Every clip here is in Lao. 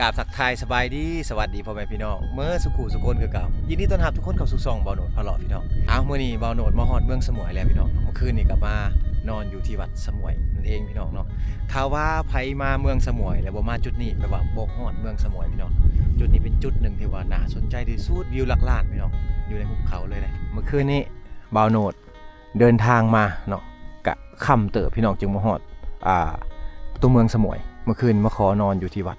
ກາບທັກທາຍສະບາຍດີ ສະຫວັດດີພໍ່ແມ່ພີ່ນ້ອງເໝິດສູ່ຄູ່ສູ່ຄົນຄືເກົ່າ. ຍິນດີຕ້ອນຮັບທຸກຄົນເຂົ້າສູ່ຊ່ອງບ່າວໂນດພາເລາະພີ່ນ້ອງ. ເອົາ ມື້ນີ້ບ່າວໂນດມາຮອດເມືອງສະໝວຍແລ້ວພີ່ນ້ອງ. ເມື່ອຄືນນີ້ກໍມານອນຢູ່ທີ່ວັດສະໝວຍນັ້ນເອງພີ່ນ້ອງເນາະ. ຖ້າວ່າໃຜມາເມືອງສະໝວຍແລ້ວບໍ່ມາຈຸດນີ້ ແປວ່າບໍ່ຮອດເມືອງສະໝວຍພີ່ນ້ອງ. ຈຸດນີ້ເປັນຈຸດໜຶ່ງທີ່ວ່າໜ້າສົນໃຈທີ່ສຸດ ວິວຫຼັກລ້ານພີ່ນ້ອງ ຢູ່ໃນຫຸບເຂົາເລີຍເດ້. ເມື່ອຄືນນີ້ບ່າວໂນດ ເດີນທາງມາເນາະ ກະຄ່ຳເຕີບພີ່ນ້ອງ ຈຶ່ງມາຮອດ ອ່າ ຕົວເມືອງສະໝວຍ. ເມື່ອຄືນມາຂໍນອນຢູ່ທີ່ວັດ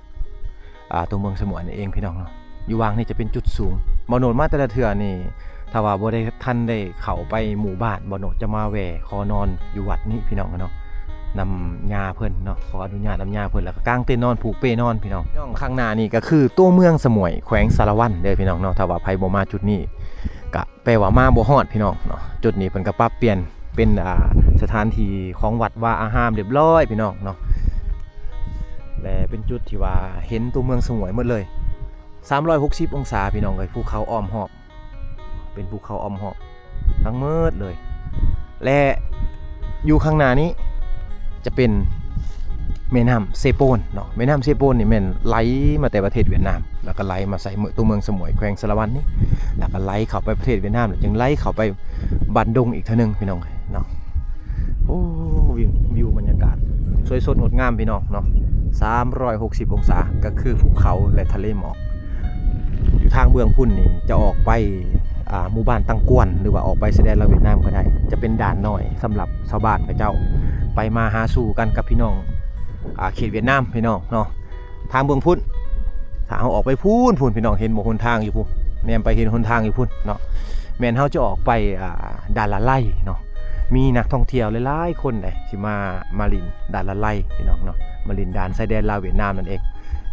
ອ່າ ຕົວເມືອງສະໝວຍນັ້ນເອງພີ່ນ້ອງເນາະ. ຢູ່ຫວ່າງນີ້ຈະເປັນຈຸດສູງ. ບ່າວໂນດມາແຕ່ລະເທື່ອນີ້ ຖ້າວ່າບໍ່ໄດ້ ທັນໄດ້ເຂົ້າໄປໝູ່ບ້ານ ບ່າວໂນດຈະມາແວ່ຂໍນອນຢູ່ວັດນີ້ພີ່ນ້ອງເນາະ ນຳຍ່າເພິ່ນເນາະ. ຂໍອະນຸຍາດນຳຍ່າເພິ່ນ ແລ້ວກໍກາງເຕັນນອນ ຜູກເປນອນພີ່ນ້ອງ. ພີ່ນ້ອງ ຂ້າງໜ້ານີ້ກໍຄືຕົວເມືອງສະໝວຍ ແຂວງສາລະວັນເດີພີ່ນ້ອງເນາະ. ຖ້າວ່າໃຜບໍ່ມາຈຸດນີ້ ກະ ແປວ່າມາບໍ່ຮອດພີ່ນ້ອງເນາະ. ຈຸດນີ້ເພິ່ນກໍປັບປ່ຽນເປັນ ອ່າ ສະຖານທີ່ຂອງວັດວາອາຮາມຮຽບຮ້ອຍພີ່ນ້ອງເນາະ ແລະ ເປັນຈຸດທີ່ວ່າເຫັນຕົວເມືອງສະໝວຍໝົດເລີຍ ສາມຮ້ອຍຫົກສິບອົງສາພີ່ນ້ອງເອີຍ. ພູເຂົາອ້ອມຮອບ ເປັນພູເຂົາອ້ອມຮອບທັງໝົດເລີຍ ແລະ ຢູ່ຂ້າງໜ້ານີ້ຈະເປັນແມ່ນ້ຳເຊໂປນເນາະ. ແມ່ນ້ຳເຊໂປນນີ້ແມ່ນໄຫຼມາແຕ່ປະເທດຫວຽດນາມ ແລ້ວກໍໄຫຼມາໃສ່ເມືອງ ຕົວເມືອງສະໝວຍ ແຂວງສາລະວັນນີ້ ແລ້ວກໍໄຫຼເຂົ້າໄປປະເທດຫວຽດນາມ ແລ້ວຈຶ່ງໄຫຼເຂົ້າໄປບ້ານດົງອີກເທື່ອໜຶ່ງພີ່ນ້ອງເນາະ. ໂອ້ ວິວ ວິວບັນຍາກາດສວຍສົດງົດງາມພີ່ນ້ອງເນາະ ສາມຮ້ອຍຫົກສິບອົງສາ ກໍຄືພູເຂົາ ແລະ ທະເລໝອກ. ຢູ່ທາງເບື້ອງພຸ້ນນີ້ຈະອອກໄປ ອ່າ ໝູ່ບ້ານຕັງກວນ ຫຼືວ່າອອກໄປຊາຍແດນລາວຫວຽດນາມກໍໄດ້ ຈະເປັນດ່ານນ້ອຍສຳລັບຊາວບ້ານເຂົາເຈົ້າ ໄປມາຫາສູ່ກັນກັບພີ່ນ້ອງ ອ່າ ເຂດຫວຽດນາມພີ່ນ້ອງເນາະ. ທາງເບື້ອງພຸ້ນ ຖ້າເຮົາອອກໄປພຸ້ນ ພຸ້ນ ພີ່ນ້ອງເຫັນບໍ່ ຫົນທາງຢູ່ພຸ້ນ ແນມໄປເຫັນຫົນທາງຢູ່ພຸ້ນເນາະ ແມ່ນເຮົາຈະອອກໄປ ອ່າ ດ່ານລະໄລເນາະ. ມີນັກທ່ອງທ່ຽວຫຼາຍໆຄົນເດ້ ທີ່ມາ ມາຫຼິ້ນດ່ານລະໄລພີ່ນ້ອງເນາະ ມາຫຼິ້ນດ່ານຊາຍແດນລາວຫວຽດນາມນັ້ນເອງ.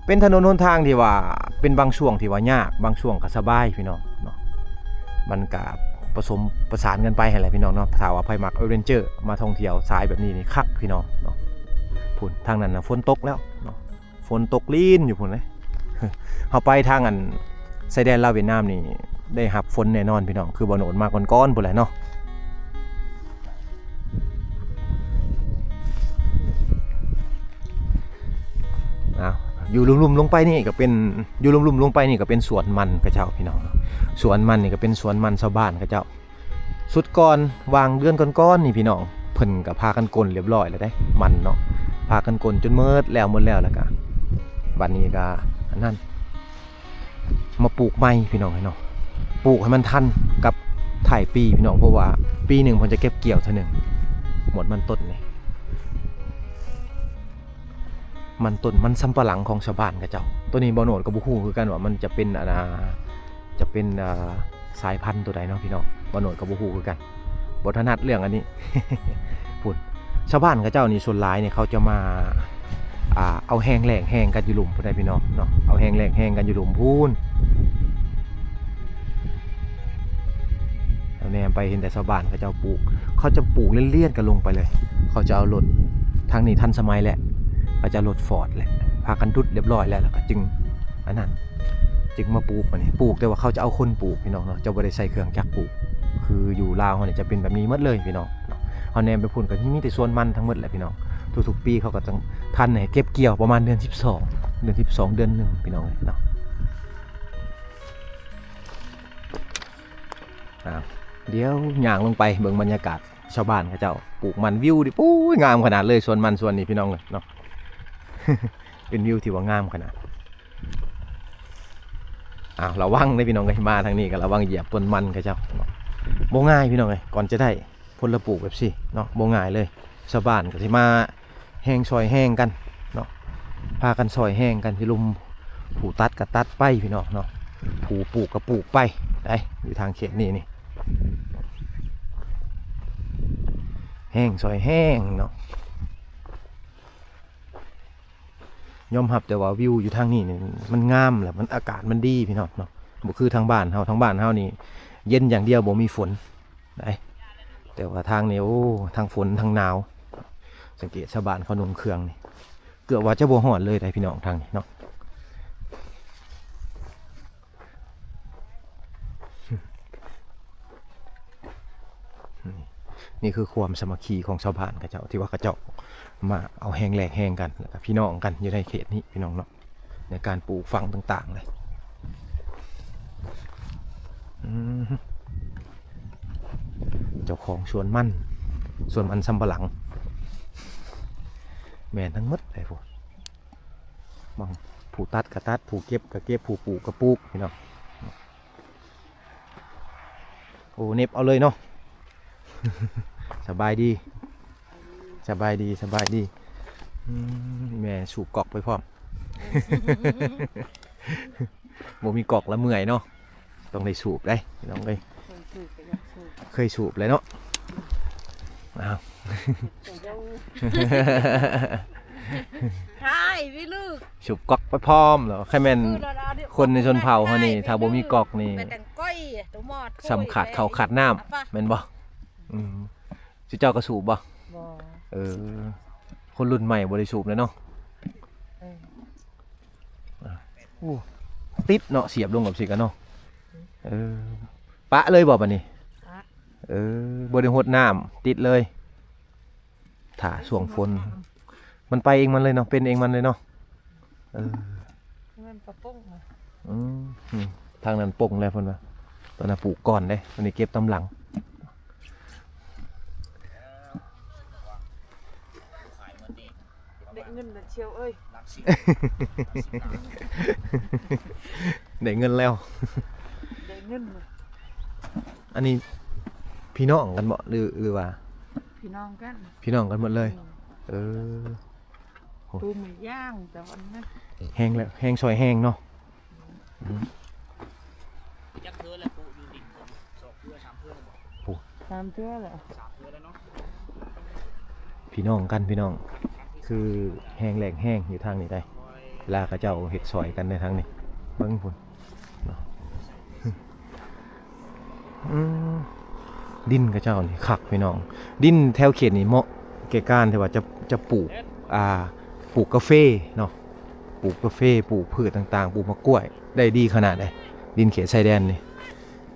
ເປັນຖະໜົນຫົນທາງທີ່ວ່າເປັນບາງຊ່ວງທີ່ວ່າຍາກ ບາງຊ່ວງກໍສະບາຍພີ່ນ້ອງເນາະ. ມັນກະປະສົມປະສານກັນໄປຫັ້ນແຫຼະພີ່ນ້ອງເນາະ. ຖ້າວ່າໃຜມັກແອດເວັນເຈີ ມາທ່ອງທ່ຽວສາຍແບບນີ້ນີ້ຄັກພີ່ນ້ອງເນາະ. ພຸ້ນ ທາງນັ້ນນະຝົນຕົກແລ້ວເນາະ ຝົນຕົກລີນຢູ່ພຸ້ນເດ້. ເຮົາໄປທາງອັນຊາຍແດນລາວຫວຽດນາມນີ້ ໄດ້ຮັບຝົນແນ່ນອນພີ່ນ້ອງ ຄືບ່າວໂນດມາກ່ອນໆພຸ້ນແຫຼະເນາະ. ອ້າວ ຢູ່ລຸ່ມໆລົງໄປນີ້ກໍເປັນ ຢູ່ລຸ່ມໆລົງໄປນີ້ກໍເປັນສວນມັນເຂົາເຈົ້າພີ່ນ້ອງເນາະ. ສວນມັນນີ້ກໍເປັນສວນມັນຊາວບ້ານເຂົາເຈົ້າ. ສຸດກ່ອນ ຫວ່າງເດືອນກ່ອນໆນີ້ພີ່ນ້ອງ ເພິ່ນກໍພາກັນກົນຮຽບຮ້ອຍແລ້ວເດ້ ມັນເນາະ ພາກັນກົນຈົນໝົດແລ້ວ ໝົດແລ້ວ ແລ້ວກໍບັດນີ້ກໍອັນນັ້ນ ມາປູກໃໝ່ພີ່ນ້ອງເອີຍເນາະ. ປູກໃຫ້ມັນທັນກັບທ້າຍປີພີ່ນ້ອງ ເພາະວ່າປີໜຶ່ງເພິ່ນຈະເກັບກ່ຽວເທື່ອໜຶ່ງ. ໝົດມັນຕົ້ນນີ້ ມັນຕົ້ນ ມັນສຳປະຫຼັງຂອງຊາວບ້ານເຂົາເຈົ້າ. ໂຕນີ້ບ່າວໂນດກໍບໍ່ຮູ້ຄືກັນວ່າມັນຈະເປັນ ອັນນ່າ ຈະເປັນ ອ່າ ສາຍພັນໂຕໃດເນາະພີ່ນ້ອງ ບ່າວໂນດກໍບໍ່ຮູ້ຄືກັນ ບໍ່ຖະໜັດເລື່ອງອັນນີ້. ພຸ້ນ ຊາວບ້ານເຂົາເຈົ້ານີ້ສ່ວນຫຼາຍນີ້ເຂົາຈະມາ ອ່າ ເອົາແຮງແລ້ງແຮງກັນຢູ່ລຸ່ມພຸ້ນໃດ໋ພີ່ນ້ອງເນາະ ເອົາແຮງແລ້ງແຮງກັນຢູ່ລຸ່ມພຸ້ນ. ແນມໄປເຫັນແຕ່ຊາວບ້ານເຂົາເຈົ້າປູກ ເຂົາຈະປູກລຽນໆກັນລົງໄປເລີຍ. ເຂົາຈະເອົາລົດ ທາງນີ້ທັນສະໄໝແຫຼະ ເຂົາຈະເອົາລົດຟອດແຫຼະ ພາກັນດຸດຮຽບຮ້ອຍແລ້ວ ແລ້ວກໍຈຶ່ງ ອັນນັ້ນ ຈຶ່ງມາປູກ. ບັດນີ້ປູກ ແຕ່ວ່າເຂົາຈະເອົາຄົນປູກພີ່ນ້ອງເນາະ ຈະບໍ່ໄດ້ໃຊ້ເຄື່ອງຈັກປູກ. ຄືຢູ່ລາວເຮົານີ້ຈະເປັນແບບນີ້ໝົດເລີຍພີ່ນ້ອງເນາະ. ເຮົາແນມໄປພຸ້ນກໍມີແຕ່ສວນມັນທັງໝົດແຫຼະພີ່ນ້ອງ. ທຸກໆປີເຂົາກໍຕ້ອງທັນໃຫ້ເກັບກ່ຽວປະມານເດືອນສິບສອງ ເດືອນສິບສອງເດືອນໜຶ່ງພີ່ນ້ອງເອີຍເນາະ. ອ່າ ດຽວຍ່າງລົງໄປເບິ່ງບັນຍາກາດຊາວບ້ານເຂົາເຈົ້າປູກມັນ ວິວນີ້ ໂອ້ຍ ງາມຂະໜາດເລີຍ ສວນມັນສວນນີ້ພີ່ນ້ອງເອີຍເນາະ. ເປັນວິວທີ່ວ່າງາມຂະໜາດ. ອ້າວ ລະວັງເດີພີ່ນ້ອງເອີຍ ມາທາງນີ້ກໍລະວັງຢຽບຕົ້ນມັນເຂົາເຈົ້າເນາະ. ບໍ່ງ່າຍພີ່ນ້ອງເອີຍ ກ່ອນຈະໄດ້ຜົນລະປູກແບບຊີ້ເນາະ ບໍ່ງ່າຍເລີຍ. ຊາວບ້ານກໍຊິມາແຮງຊ່ອຍແຮງກັນເນາະ ພາກັນຊ່ອຍແຮງກັນ ຊິລົມ ຜູ້ຕັດກໍຕັດໄປພີ່ນ້ອງເນາະ ຜູ້ປູກກໍປູກໄປໄດ໋. ຢູ່ທາງເຂດນີ້ນີ້ ແຮງຊ່ອຍແຮງເນາະ. ຍອມຮັບແຕ່ວ່າວິວຢູ່ທາງນີ້ນີ້ມັນງາມ ແລະມັນ ອາກາດມັນດີພີ່ນ້ອງເນາະ ບໍ່ຄືທາງບ້ານເຮົາ. ທາງບ້ານເຮົານີ້ເຢັນຢ່າງດຽວ ບໍ່ມີຝົນໃດ ແຕ່ວ່າທາງນີ້ ໂອ້ ທັງຝົນທັງໜາວ. ສັງເກດຊາວບ້ານເຂົານຸ່ງເຄື່ອງນີ້ ເກືອບວ່າຈະບໍ່ຮ້ອນເລີຍໃດພີ່ນ້ອງ ທາງນີ້ເນາະ. ນີ້ຄືຄວາມສາມັກຄີຂອງຊາວບ້ານເຂົາເຈົ້າ ທີ່ວ່າເຂົາເຈົ້າມາເອົາແຮງແລກແຮງກັນ ແລ້ວກໍພີ່ນ້ອງກັນຢູ່ໃນເຂດນີ້ພີ່ນ້ອງເນາະ ໃນການປູກຝັງຕ່າງໆເລີຍ. ອືມ ເຈົ້າຂອງສວນມັນ ສວນມັນສຳປະຫຼັງ ແມ່ນທັງໝົດເລີຍພຸ້ນ. ບາງຜູ້ຕັດກໍຕັດ ຜູ້ເກັບກໍເກັບ ຜູ້ປູກກໍປູກ ພີ່ນ້ອງ. ໂອ້ ເໜັບເອົາເລີຍເນາະ. ສະບາຍດີ ສະບາຍດີ ສະບາຍດີ. ອືມ ແມ່ສູບກອກໄປພ້ອມ. ບໍ່ມີກອກລະເມື່ອຍເນາະ ຕ້ອງໄດ້ສູບເດ້ພີ່ນ້ອງເອີຍ. ເຄີຍສູບກໍຢາກສູບ ເຄີຍສູບແລ້ວເນາະ. ອ້າວ ຖ່າຍວິລູກ ສູບກອກໄປພ້ອມແລ້ວ. ຄັນແມ່ນ ເອີ ຄົນໃນຊົນເຜົ່າເຮົານີ້ ຖ້າບໍ່ມີກອກນີ້ ສຳຂາດເຂົ້າຂາດນ້ຳ ແມ່ນບໍ່? ອືມ ຊິເຈົ້າກໍສູບບໍ່? ບໍ່. ເອີ ຄົນລຸ້ນໃໝ່ບໍ່ໄດ້ສູບແລ້ວເນາະ. ເອີ ໂອ້ ຕິດເນາະ ສຽບລົງກັບຊິກະເນາະ. ເອີ ປະເລີຍບໍ່ບາດນີ້? ປະ. ເອີ ບໍ່ໄດ້ຫົດນ້ຳ ຕິດເລີຍ ຖ້າຊ່ວງຝົນ ມັນໄປເອງມັນເລີຍເນາະ ເປັນເອງມັນເລີຍເນາະ. ເອີ ມັນກະປົງ. ອືມ ອືມ ທາງນັ້ນປົງແລ້ວເພິ່ນວ່າ ຕອນນັ້ນປູກກ່ອນເດ້ ອັນນີ້ເກັບຕາມຫຼັງ. ໄດ້ເງິນແລ້ວຊຽວເອີຍ ໄດ້ເງິນແລ້ວ ໄດ້ເງິນ. ອັນນີ້ພີ່ນ້ອງກັນບໍ່ ຫຼື ຫຼືວ່າ ພີ່ນ້ອງກັນ ພີ່ນ້ອງກັນໝົດເລີຍ. ອືມ ເອີ ໂອ້ ປູມາຍ່າງແຕ່ວັນນັ້ນ ແຮງແລ້ວ ແຮງຊ່ອຍແຮງເນາະ. ອືມ ຈັກເທື່ອແລ້ວປູຢູ່ດິນເພິ່ນ ສອງເທື່ອ ສາມເທື່ອແລ້ວບໍ່? ໂອ້ ສາມເທື່ອແລ້ວ ສາມເທື່ອແລ້ວເນາະ. ພີ່ນ້ອງກັນ ພີ່ນ້ອງ ຄືແຮງແລກແຮງຢູ່ທາງນີ້ໄດ໋ ເວລາເຂົາເຈົ້າເຮັດຊ່ອຍກັນໃນທາງນີ້ ເບິ່ງພຸ້ນເນາະ. ອືມ ດິນເຂົາເຈົ້ານີ້ຄັກພີ່ນ້ອງ ດິນແຖວເຂດນີ້ເໝາະແກ່ການທີ່ວ່າຈະ ຈະປູກ ອ່າ ປູກກາເຟເນາະ ປູກກາເຟ ປູກພືດຕ່າງໆ ປູກໝາກກ້ວຍໄດ້ດີຂະໜາດໃດ໋. ດິນເຂດຊາຍແດນນີ້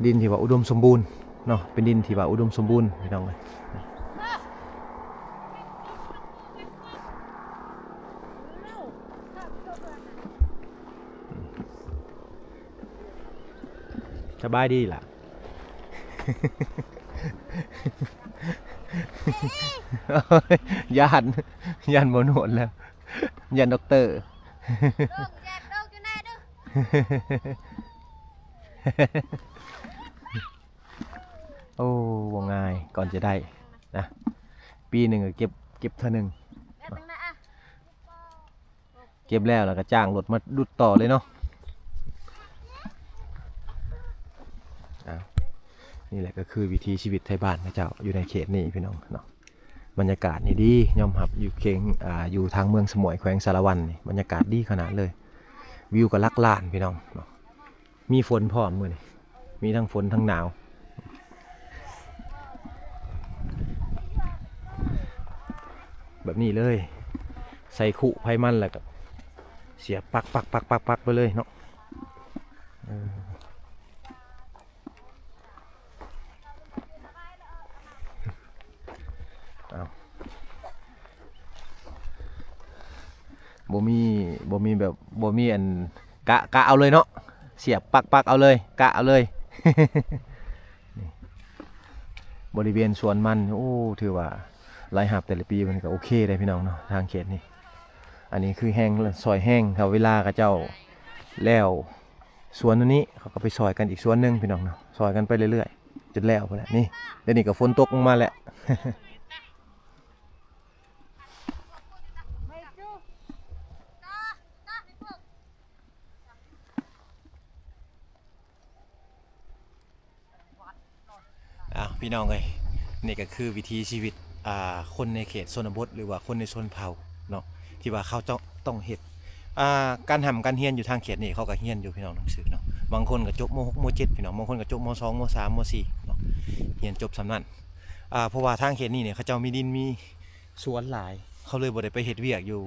ດິນທີ່ວ່າອຸດົມສົມບູນເນາະ ເປັນດິນທີ່ວ່າອຸດົມສົມບູນພີ່ນ້ອງເອີຍ. ສະບາຍດີລະ ຢ້ານ ຢ້ານບໍ່ນວດແລ້ວ ຢ້ານດັອກເຕີ. ໂອ້ ບໍ່ງ່າຍ ກ່ອນຈະໄດ້ນະ ປີໜຶ່ງກໍເກັບ ເກັບເທື່ອໜຶ່ງ. ເກັບແລ້ວ ແລ້ວກໍຈ້າງລົດມາດຸດຕໍ່ເລີຍເນາະ. ອ້າວ ນີ້ແຫຼະກໍຄືວິຖີຊີວິດໄທບ້ານເຂົາເຈົ້າຢູ່ໃນເຂດນີ້ພີ່ນ້ອງເນາະ. ບັນຍາກາດນີ້ດີ ຍອມຮັບ ຢູ່ເຂດ ອ່າ ຢູ່ທາງເມືອງສະໝວຍ ແຂວງສາລະວັນນີ້ ບັນຍາກາດດີຂະໜາດເລີຍ ວິວກໍຫຼັກລ້ານພີ່ນ້ອງເນາະ. ມີຝົນພ້ອມມື້ນີ້ ມີທັງຝົນທັງໜາວ ແບບນີ້ເລີຍ ໃສ່ຄຸໄພມັນ ແລ້ວກໍສຽບປັກໆໆໆໄປເລີຍເນາະ. ເອີ ເອົາ ບໍ່ມີ ບໍ່ມີແບບ ບໍ່ມີອັນ ກະ ກະເອົາເລີຍເນາະ ສຽບປັກໆເອົາເລີຍ ກະເອົາເລີຍ. ນີ້ ບໍລິເວນສວນມັນ ໂອ້ ຖືວ່າລາຍຮັບແຕ່ລະປີມັນກໍໂອເຄເດ້ພີ່ນ້ອງເນາະ ທາງເຂດນີ້. ອັນນີ້ຄືແຮງຊ່ອຍແຮງ ຖ້າເວລາເຂົາເຈົ້າແລ້ວ ສວນອັນນີ້ ເຂົາກໍໄປຊ່ອຍກັນອີກສວນໜຶ່ງພີ່ນ້ອງເນາະ ຊ່ອຍກັນໄປເລື້ອຍໆ ຈົນແລ້ວພຸ້ນແຫຼະ. ນີ້ ດຽວນີ້ກໍຝົນຕົກລົງມາແລ້ວ. ອ້າວ ພີ່ນ້ອງເອີຍ ນີ້ກໍຄືວິຖີຊີວິດ ອ່າ ຄົນໃນເຂດຊົນນະບົດ ຫຼືວ່າຄົນໃນຊົນເຜົ່າເນາະ ທີ່ວ່າເຂົາເຈົ້າຕ້ອງເຮັດ ອ່າ ການຮ່ຳການຮຽນຢູ່ທາງເຂດນີ້ ເຂົາກໍຮຽນຢູ່ພີ່ນ້ອງ ໜັງສືເນາະ. ບາງຄົນກໍຈົບ ມໍຫົກ ມໍເຈັດ ພີ່ນ້ອງ, ບາງຄົນກໍຈົບ ມໍສອງ ມໍສາມ ມໍສີ່ເນາະ, ຮຽນຈົບສ່ຳນັ້ນ. ອ່າ ເພາະວ່າທາງເຂດນີ້ນີ້ ເຂົາເຈົ້າມີດິນມີສວນຫຼາຍ, ເຂົາເລີຍບໍ່ໄດ້ໄປເຮັດວຽກຢູ່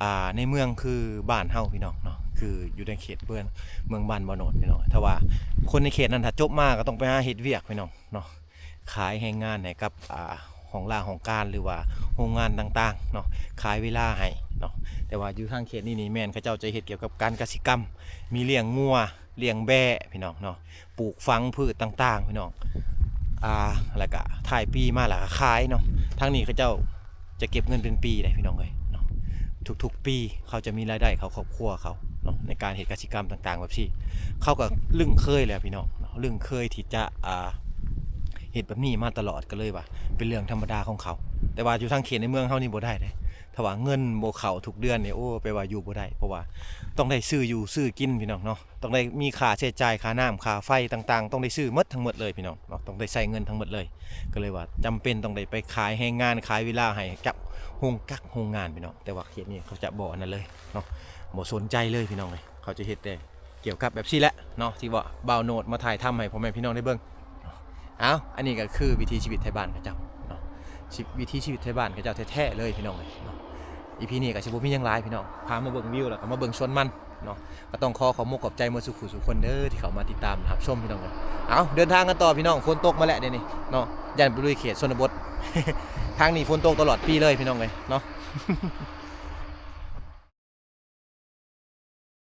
ອ່າ ໃນເມືອງຄືບ້ານເຮົາ ພີ່ນ້ອງເນາະ, ຄືຢູ່ໃນເຂດເມືອງ ເມືອງບ້ານບໍ່ໂນດ ພີ່ນ້ອງ. ຖ້າວ່າຄົນໃນເຂດນັ້ນ ຖ້າຈົບມາກໍຕ້ອງໄປຫາເຮັດວຽກ ພີ່ນ້ອງເນາະ, ຂາຍແຮງງານໃຫ້ກັບ ອ່າ ຫ້ອງລາຫ້ອງການ ຫຼືວ່າໂຮງງານຕ່າງໆເນາະ, ຂາຍເວລາໃຫ້ເນາະ. ແຕ່ວ່າຢູ່ທາງເຂດນີ້ນີ້ ແມ່ນເຂົາເຈົ້າຈະເຮັດກ່ຽວກັບການກະສິກຳ, ມີລ້ຽງງົວ ລ້ຽງແບ້ ພີ່ນ້ອງເນາະ, ປູກຝັງພືດຕ່າງໆ ພີ່ນ້ອງ. ອ່າ ແລ້ວກະທ້າຍປີມາແລ້ວກະຂາຍເນາະ. ທາງນີ້ເຂົາເຈົ້າຈະເກັບເງິນເປັນປີໄດ໋ ພີ່ນ້ອງເອີຍເນາະ, ທຸກໆປີເຂົາຈະມີລາຍໄດ້ເຂົ້າຄອບຄົວເຂົາເນາະ ໃນການເຮັດກະສິກຳຕ່າງໆແບບຊີ້. ເຂົາກໍລຶ້ງເຄີຍແລ້ວ ພີ່ນ້ອງເນາະ, ລຶ້ງເຄີຍທີ່ຈະ ອ່າ ເຮັດແບບນີ້ມາຕະຫຼອດ ກໍເລີຍວ່າເປັນເລື່ອງທຳມະດາຂອງເຂົາ. ແຕ່ວ່າຢູ່ທາງເຂດໃນເມືອງເຮົານີ້ບໍ່ໄດ້ເດ້, ຖ້າວ່າເງິນບໍ່ເຂົ້າທຸກເດືອນນີ້ ໂອ້ ແປວ່າຢູ່ບໍ່ໄດ້, ເພາະວ່າຕ້ອງໄດ້ຊື້ຢູ່ຊື້ກິນ ພີ່ນ້ອງເນາະ, ຕ້ອງໄດ້ມີຄ່າໃຊ້ຈ່າຍ ຄ່ານ້ຳ ຄ່າໄຟຕ່າງໆ ຕ້ອງໄດ້ຊື້ໝົດທັງໝົດເລີຍ ພີ່ນ້ອງເນາະ, ຕ້ອງໄດ້ໃຊ້ເງິນທັງໝົດເລີຍ. ກໍເລີຍວ່າຈຳເປັນຕ້ອງໄດ້ໄປຂາຍແຮງງານ ຂາຍເວລາໃຫ້ກັບໂຮງຈັກໂຮງງານ ພີ່ນ້ອງ. ແຕ່ວ່າເຂດນີ້ເຂົາຈະບໍ່ອັນນັ້ນເລີຍເນາະ, ບໍ່ສົນໃຈເລີຍ ພີ່ນ້ອງເອີຍ. ເຂົາຈະເຮັດແຕ່ກ່ຽວກັບແບບຊີ້ແຫຼະເນາະ ທີ່ວ່າບ່າວໂນດມາຖ່າຍທຳໃຫ້ພໍ່ແມ່ພີ່ນ້ອງໄດ້ເບິ່ງເນາະ. ເອົາ ອັນນີ້ກໍຄືວິຖີຊີວິດໄທບ້ານເຂົາເຈົ້າເນາະ, ຊີ ວິຖີຊີວິດໄທບ້ານເຂົາເຈົ້າແທ້ໆເລີຍ ພີ່ນ້ອງເອີຍເນາະ. ອີພີນີ້ກໍຊິບໍ່ມີຫຍັງຫຼາຍ ພີ່ນ້ອງ, ພາມາເບິ່ງວິວ ແລ້ວກໍມາເບິ່ງສວນມັນເນາະ. ກໍຕ້ອງຂໍຂອບມຸກຂອບໃຈໝົດສູ່ຜູ້ສູ່ຄົນເດີ ທີ່ເຂົ້າມາຕິດຕາມຮັບຊົມ ພີ່ນ້ອງເອີຍ. ເອົາ ເດີນທາງກັນຕໍ່ ພີ່ນ້ອງ, ຝົນຕົກມາແລ້ວເດນີ້ເນາະ, ຢ້ານໄປລຸຍເຂດຊົນນະບົດ. ທາງນີ້ຝົນຕົກຕະຫຼອດປີເລີຍ ພີ່ນ້ອງເອີຍເນາະ.